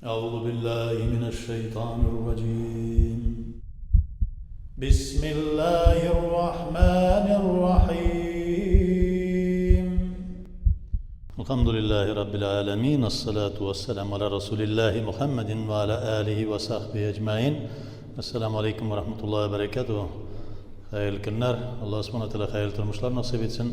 أعوذ بالله من الشيطان الرجيم بسم الله الرحمن الرحيم الحمد لله رب العالمين الصلاة والسلام على رسول الله محمد وعلى آله وصحبه أجمعين السلام عليكم ورحمة الله وبركاته Хәерле көннәр, Аллаһ Субхану ва Тәгалә хәерле тормышлар насыйп итсен.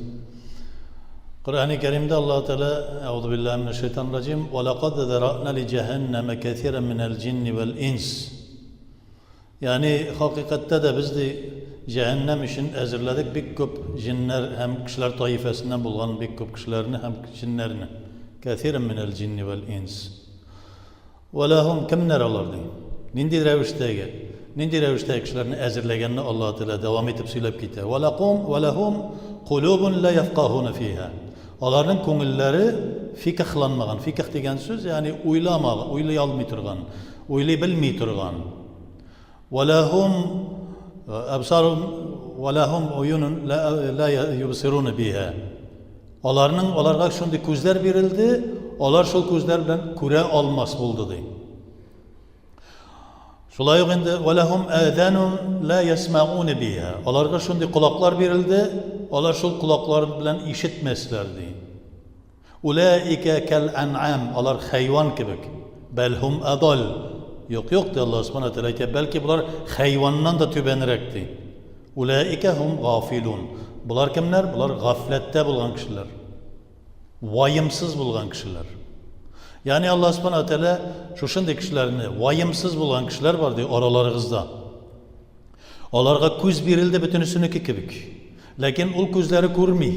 Коръәни Кәримдә Аллаһ Тәгалә Әгъузу биллаһи минәш шайтанир раҗим ва лакад зарана ли җәһәннәмә кәсиран минәл җинни вәл инс. Ягъни хакыйкатьтә дә без ди җәһәннәм өчен әзерләдек бик күп җиннәр һәм кешеләр таифәсеннән булган бик күп кешеләрне һәм җиннәрне. Кәсиран минәл җинни вәл инс. Вә ләһум, кемнәр алар, ди. Нинди рәвештәге, нинди рәвештәге кешеләрне әзерләгәнне Аллаһ Тәгалә дәвам итеп сөйләп китә. Вә ләкум, вә ләһум кулубун ла яфкаһуна фиһа. Аларның күңелләре фикһланмаган. Фикһ дигән сүз, ягъни уйламаган, уйлый алмый торган, уйлый белми торган. Вә ләһум әбсарун, вә ләһум уюнун ла юбсируна биһа. Аларның аларга шундый күзләр бирелде, алар шул күзләр белән күрә алмас булды ди. Шулай ук инде валахум аданун ла ясмаун биха. Аларга шундый колаклар бирелде, алар шул колаклар белән ишетмәсләр ди. Улаика кал ан'ам, алар хайван кебек. Бәл хум адал. Юк, юк, ди Аллаһ субхана тәгалә әйтә, бәлки болар хайваннан да түбәнрәк ди. Улаика һум гафилун. Болар кемнәр? Болар гафләттә булган кешеләр. Ваемсыз булган кешеләр. Ягъни Аллаһ субхана тәгалә шушындый кешеләрне, ваемсыз булган кешеләр бар ди араларыгызда. Аларга күз бирелде бөтенесенеке кебек. Ләкин ул күзләре күрми.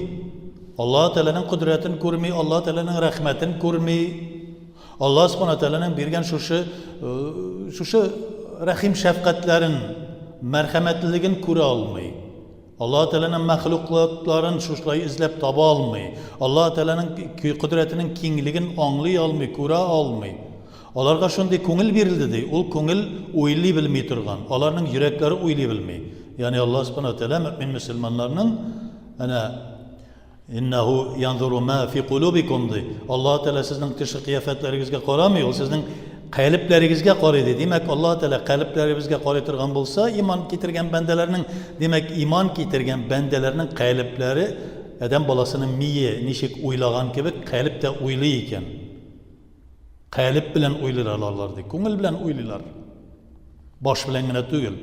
Аллаһ Тәгаләнең кодрәтен күрми, Аллаһ Тәгаләнең рәхмәтен күрми. Аллаһ Субхана Тәгаләнең биргән шушы шушы рәхим шәфкатьләрен, мәрхәмәтлелеген күрә алмый. Аллаһ Тәгаләнең мәхлуклатларын шушылай эзләп таба алмый. Аллаһ Тәгаләнең кодрәтенең киңлеген аңлый алмый, күрә алмый. Аларга шундый күңел бирелде ди, ул күңел уйлый белми торган, аларның йөрәкләре уйлый белми. Ягъни Аллаһ Субхана Тәгалә мөэмин мөселманнарның әнә Иннәһу янзуру ма фи кулубикум ди. Аллаһ Тәгалә сезнең тышкы кыяфәтләрегезгә карамый, ул сезнең калебләрегезгә карый ди. Димәк, Аллаһ Тәгалә калебләребезгә карый торган булса, иман китергән бәндәләрнең, димәк, иман китергән бәндәләрнең калебләре адәм баласының мие ничек уйлаган кебек, калеб тә уйлый икән. Калеб белән уйлыйлар алар ди. Күңел белән уйлыйлар. Баш белән генә түгел.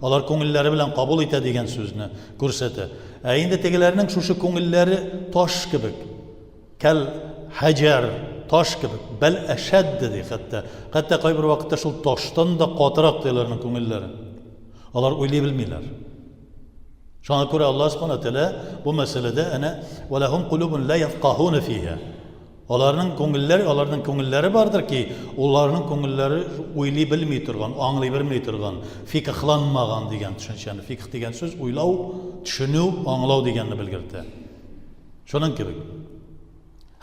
Алар күңелләре белән кабул итә дигән сүзне күрсәтә. Ә инде тегеләрнең шушы күңелләре таш кебек. Кәл хаҗар, таш кебек. Бәл әшәдде ди хәтта. Хәтта кайбер вакытта шул таштан да катырак ди аларның күңелләре. Алар уйлый белмиләр. Шуңа күрә Аллаһ Субхану тәгалә бу мәсьәләдә әнә валахум кулубун ла яфкахуна фиха. Аларның күңелләре, аларның күңелләре бардыр ки, уларның күңелләре уйлый белми торган, аңлый белми торган, фикхланмаган дигән төшенчәне. Фикх дигән сүз уйлау, төшенү, аңлау дигәнне белгертә. Шуның кебек.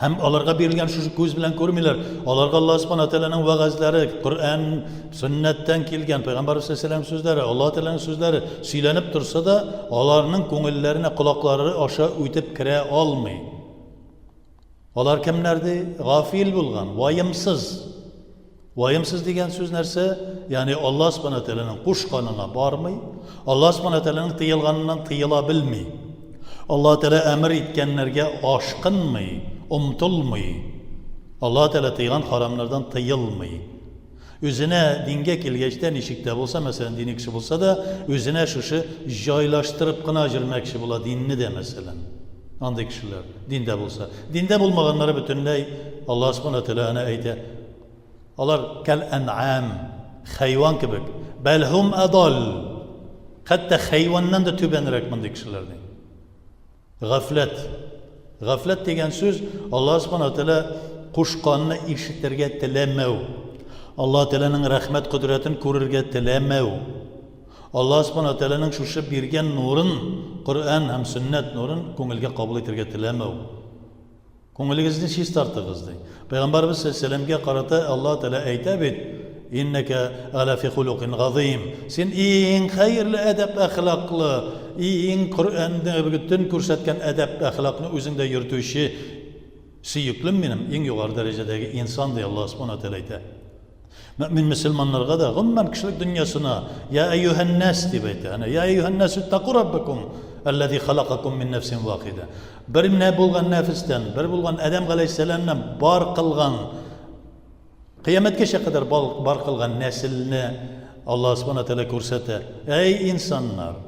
Һәм аларга бирелгән шушы күз белән күрмиләр. Аларга Аллаһ Субхану тәгаләнең вәгазьләре, Коръән, сөннәттән килгән Пәйгамбәр саллаллаһу сүзләре, Аллаһ Тәгаләнең сүзләре сөйләнеп торса да, аларның күңелләренә колаклары аша үтеп керә алмый. Алар кемнәр ди? Гафил булган, ваемсыз. Ваемсыз дигән сүз нәрсә? Ягъни Аллаһ Субхана Тәгаләнең кушканына бармый, Аллаһ Субхана Тәгаләнең тыелганыннан тыела белми. Аллаһ Тәгалә әмер иткәннәргә ашкынмый, омтылмый. Аллаһ Тәгалә тыйган харамнардан тыелмый. Үзенә дингә килгәч тә, ничек тә булса, мәсәлән, дини кеше булса да, үзенә шушы җайлаштырып кына җөрмәкче була динне дә, мәсәлән. Андый кешеләр, диндә булса. Диндә булмаганнары бөтенләй Аллаһ Субхана Тәгалә әнә әйтә. Алар кәл ән'ам, хайван кебек. Бәл хум адал. Хәтта хайваннан да түбәнрәк мондый кешеләр ди. Гафләт. Гафләт дигән сүз Аллаһ Субхана Тәгалә кушканны ишетергә теләмәү. Аллаһ Тәгаләнең рәхмәт кодрәтен күрергә теләмәү. Аллаһ Субхана Тәгаләнең шушы биргән нурын, Коръән һәм сөннәт нурын күңелгә кабул итәргә теләмәү. Күңелегезне чистартыгыз, ди. Пәйгамбәребез саллаллаһу карата Аллаһ Тәгалә әйтә бит, Иннәкә ала фи хулукин газыйм. Син иң хәерле әдәп әхлаклы, иң Коръәндә бөтен күрсәткән әдәп әхлакны үзеңдә йөртүче сөеклем минем, иң югары дәрәҗәдәге инсан, ди Аллаһ Субхана Тәгалә әйтә. Мөэмин мөселманнарга да, гомумән кешелек дөньясына, Я әйюһән-нәс дип әйтә. Әнә, Я әйюһән-нәс иттаку раббакум, аллази халакакум мин нәфсин вахида. Бер менә булган нәфестән, бер булган Адәм галәйһиссәламнән бар кылган, кыямәткәчә кадәр бар кылган нәселне Аллаһ субхана тәгалә күрсәтә. Әй инсаннар,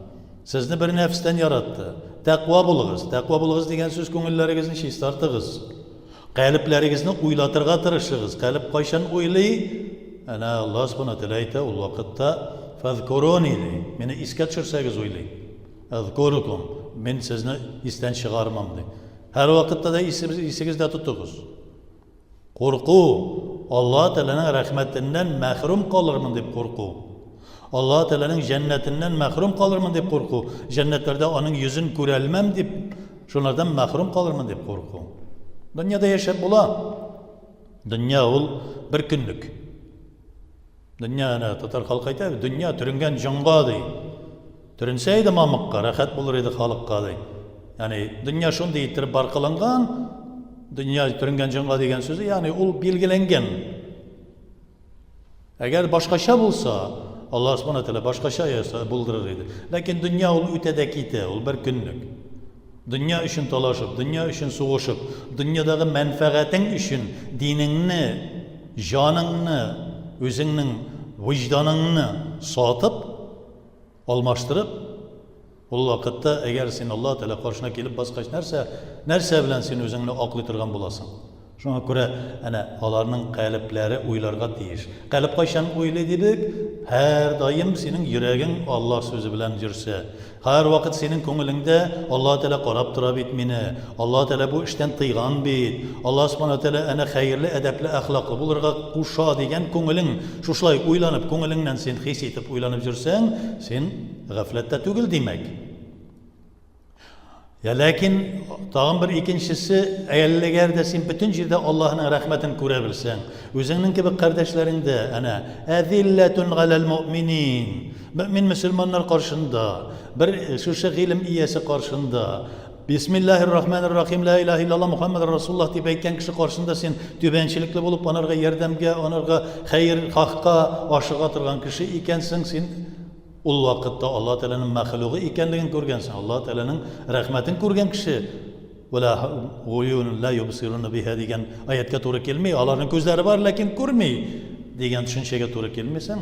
сезне бер нәфестән яратты. Тәкъва булыгыз. Тәкъва булыгыз дигән сүз күңелләрегезне чистартыгыз. Калебләрегезне уйлатырга тырышыгыз. Калеб кайчан уйлый? Әнә Аллаһ Субхана Тәгалә әйтә, ул вакытта фазкуруни ди. Мине искә төшерсәгез уйлый. Азкурукум. Мин сезне истән чыгармам ди. Һәр вакытта да исегездә тотыгыз. Курку, Аллаһ Тәгаләнең рәхмәтеннән мәхрүм калырмын дип курку. Аллаһ Тәгаләнең җәннәтеннән мәхрүм калырмын дип курку, җәннәтләрдә аның йөзен күрәлмәм дип, шунардан мәхрүм калырмын дип курку. Дөньяда яшәп була. Дөнья ул бер көнлек. Дөнья әнә татар халкы әйтә, дөнья төренгән җонга ди. Төренсә иде мамыкка, рәхәт булыр иде халыкка ди. Ягъни дөнья шундый иттереп бар кылынган, дөнья төренгән җонга дигән сүзе, ягъни ул билгеләнгән. Әгәр башкача булса, Аллаһ Субхана Тәгалә башкача яса булдырыр иде. Ләкин дөнья ул үтә дә китә, ул бер көнлек. Дөнья өчен талашып, дөнья өчен сугышып, дөньядагы мәнфәгатең өчен динеңне, җаныңны, үзеңнең вөҗданыңны сатып, алмаштырып, ул вакытта, әгәр син Аллаһ Тәгалә каршына килеп баскач, нәрсә, нәрсә белән син үзеңне аклый торган буласың? Шуңа күрә әнә аларның калебләре уйларга тиеш. Калеб кайчан уйлый дидек? Һәрдаим синең йөрәгең Аллаһ сүзе белән йөрсә. Һәрвакыт синең күңелеңдә Аллаһ Тәгалә карап тора бит мине. Аллаһ Тәгалә бу эштән тыйган бит. Аллаһ Субхана Тәгалә әнә хәерле, әдәпле, әхлаклы булырга куша дигән күңелең шушылай уйланып, күңелеңнән син хис итеп уйланып йөрсәң, син гафләттә түгел, димәк. Я ләкин тагын бер икенчесе, әгәр дә син бөтен җирдә Аллаһның рәхмәтен күрә белсәң, үзеңнең кебек кардәшләреңдә, әнә, әзилләтун галәл муъминин, мөмин мөселманнар каршында, бер шушы гыйлем иясе каршында, Бисмиллаһир рахманир рахим, ла илаһа иллаллаһ Мухаммад Расулуллаһ дип әйткән кеше каршында син түбәнчелекле булып, анарга ярдәмгә, анарга хәер хакка ашыга торган кеше икәнсең, син Ул вакытта Аллаһ Тәгаләнең мәхлугы икәнлеген күргәнсең, Аллаһ Тәгаләнең рәхмәтен күргән кеше вәлә гуюн ла юбсируна биһа дигән аятка туры килми, аларның күзләре бар, ләкин күрми дигән төшенчәгә туры килмисең.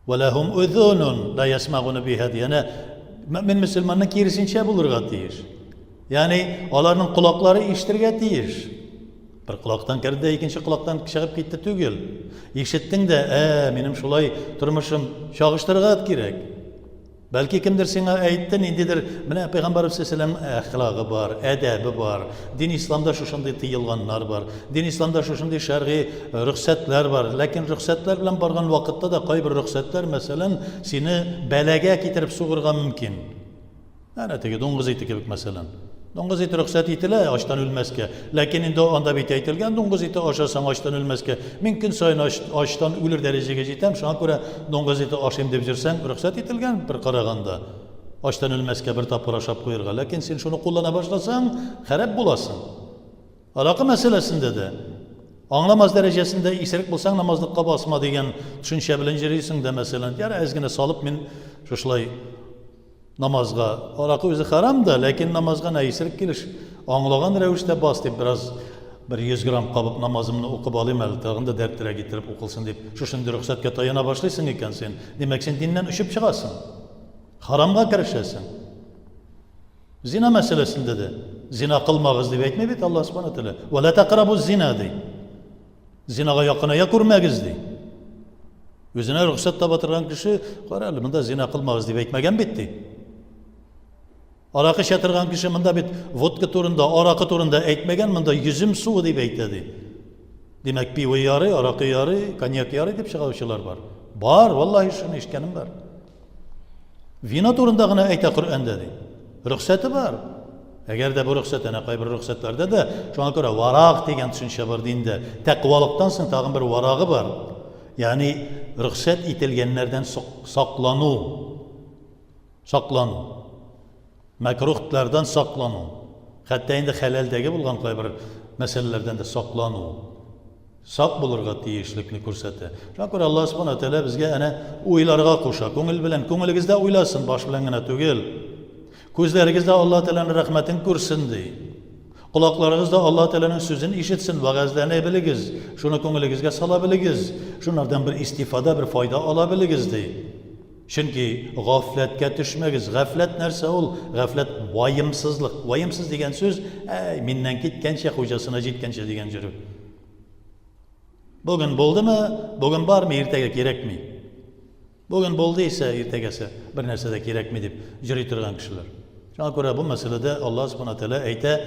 Вәләһум узунун ла ясмагуна биһа дигән мөмин мөселманның киресенчә булырга тиеш. Ягъни аларның колаклары ишетергә тиеш. Бер колактан керде, икенче колактан чыгып китте түгел. Ишеттең дә, ә, минем шулай тормышым чагыштырырга кирәк. Бәлки кемдер сиңа әйтте, ниндидер, менә пәйгамбәрбез саллаллаһу әхлагы бар, әдәбе бар, дин исламда шушындый тыелганнар бар, дин исламда шушындый шәргый э, рөхсәтләр бар. Ләкин рөхсәтләр белән барган вакытта да кайбер рөхсәтләр, мәсәлән, сине бәлагә китереп сугырга мөмкин. Әнә теге дуңгыз ите кебек мәсәлән. Дуңгыз ите рөхсәт ителә ачтан үлмәскә. Ләкин инде анда бит әйтелгән, дуңгыз ите ашасаң ачтан үлмәскә. Мин көн саен ач, ачтан үлер дәрәҗәгә җитәм, шуңа күрә дуңгыз ите ашыйм дип йөрсәң, рөхсәт ителгән бер караганда. Ачтан үлмәскә бер тапкыр ашап куерга. Ләкин син шуны куллана башласаң, харап буласың. Аракы мәсьәләсендә дә аңламас дәрәҗәсендә исерек булсаң намазлыкка басма дигән төшенчә белән йөрисең дә мәсәлән. Яра әз генә салып мин шушылай Намазга аракы үзе харам да, ләкин намазга нә исерек килеш аңлаган рәвештә бас дип бераз бер 100 грамм кабып намазымны укып алыйм әле, тагын да дәртлерәк иттереп укылсын дип, шушындый рөхсәткә таяна башлыйсың икән син, димәк, син диннән очып чыгасың. Харамга керешәсең. Зина мәсьәләсендә дә зина кылмагыз дип әйтми бит Аллаһ субхана тәгалә. Ва ла тақрабу зина ди. Зинага якыная күрмәгез ди. Үзенә рөхсәт таба торган кеше, кара әле, монда зина кылмагыз дип әйтмәгән бит ди. Аракы эчә торган кеше монда бит водка турында, аракы турында әйтмәгән, монда йөзем суы дип әйтә ди. Димәк, пиво ярый, аракы ярый, коньяк ярый дип чыгаучылар бар. Бар, валлаһи шуны ишеткәнем бар. Вино турында гына әйтә Коръәндә ди. Рөхсәте бар. Әгәр дә бу рөхсәт әнә кайбер рөхсәтләрдә дә, шуңа күрә вараг дигән төшенчә бар диндә. Тәкъвалыктан соң тагын бер варагы бар. Ягъни рөхсәт ителгәннәрдән саклану. Саклану. Мәкрухлардан саклану. Хәтта инде хәләлдәге булган кайбер мәсьәләләрдән дә саклану. Сак булырга тиешлекне күрсәтә. Шуңа күрә Аллаһ Субхана Тәгалә безгә әнә уйларга куша. Күңел белән, күңелегездә уйласын, баш белән генә түгел. Күзләрегез дә Аллаһ Тәгаләнең рәхмәтен күрсен ди. Колакларыгыз да Аллаһ Тәгаләнең сүзен ишетсен, вәгазьләнә белегез, шуны күңелегезгә сала белегез, шунардан бер истифада, бер файда ала белегез ди. Чөнки гафләткә төшмәгез. Гафләт нәрсә ул? Гафләт ваемсызлык. Ваемсыз дигән сүз, әй, миннән киткәнчә, хуҗасына җиткәнчә дигән җөрү. Бүген булдымы, бүген бармы, иртәгә кирәкми. Бүген булды исә, иртәгәсе бер нәрсә дә кирәкми дип җөри торган кешеләр. Шуңа күрә бу мәсьәләдә Аллаһ Субхана Тәгалә әйтә,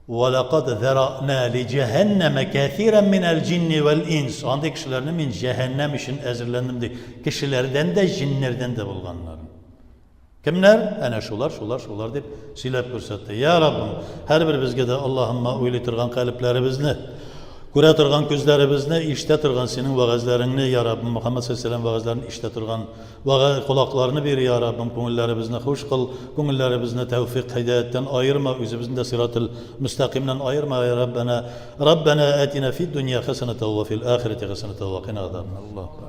Валакад зарана ли җәһәннәмә кәсиран минәл җинни вәл инс. Андый кешеләрне мин җәһәннәм өчен әзерләндем ди. Кешеләрдән дә, җиннәрдән дә булганнарын. Кемнәр? Әнә шулар, шулар, шулар дип сөйләп күрсәтте. Я Раббым, һәрберебезгә дә Аллаһымма уйлый торган калебләребезне, күрә торган күзләребезне, ишетә торган синең вәгазьләреңне, я Раббым, Мөхәммәд саллаллаһу алейһи вәгазьләрен ишетә торган Вә колакларны бир, йа Раббым, күңелләребезне хуш кыл, күңелләребезне тәүфикъ, һидаяттән аерма, үзебезне дә сирател мөстәкыймнән аерма, йа Раббәнә. Раббәнә атина фид дөнья хәсәнәтә вә фил ахирәти хәсәнәтә вә кина азабен. Аллаһу.